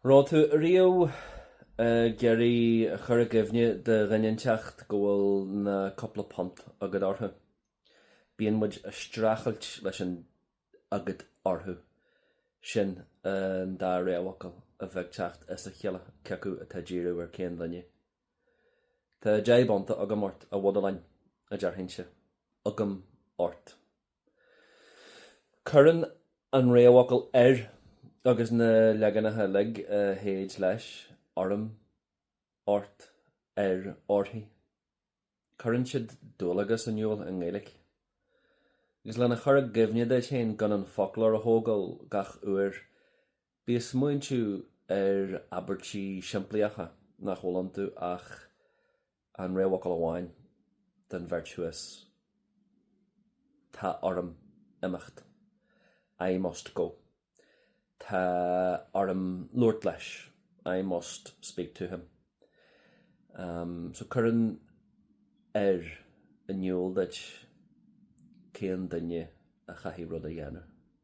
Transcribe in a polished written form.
Raibh tú riamh ag iarraidh a chur i gcuimhne do dhuine inteacht go bhfuil na cúpla punt agat orthu? Bíonn muid ag streachailt leis an agat orthu. Sin an dá réamhfhocal a bheith ag teacht as a chéile, cé acu atá ag díriú ar cén duine. Tá 10 bpunta agam ort, a Bhudaláin, a déarfainnse. Agam ort. Cuireann an réamhfhocal 'ar' agus na leaganacha uilig a théid leis, orm, ort, air, uirthi, cuireann siad dualgas in iúl i nGaeilge. Agus lena chur i gcuimhne duit féin gan an foclóir a thógáil gach uair, bí ag smaointiú ar abairtí simplíocha nach bhfuil iontu ach an réamhfhocal amháin den bheirt thuas, Tá orm imeacht. I must go. Tá orm labhairt leis. I must speak to him. So cuireann 'ar' in iúl duit cén duine a chaithfidh rud a dhéanamh.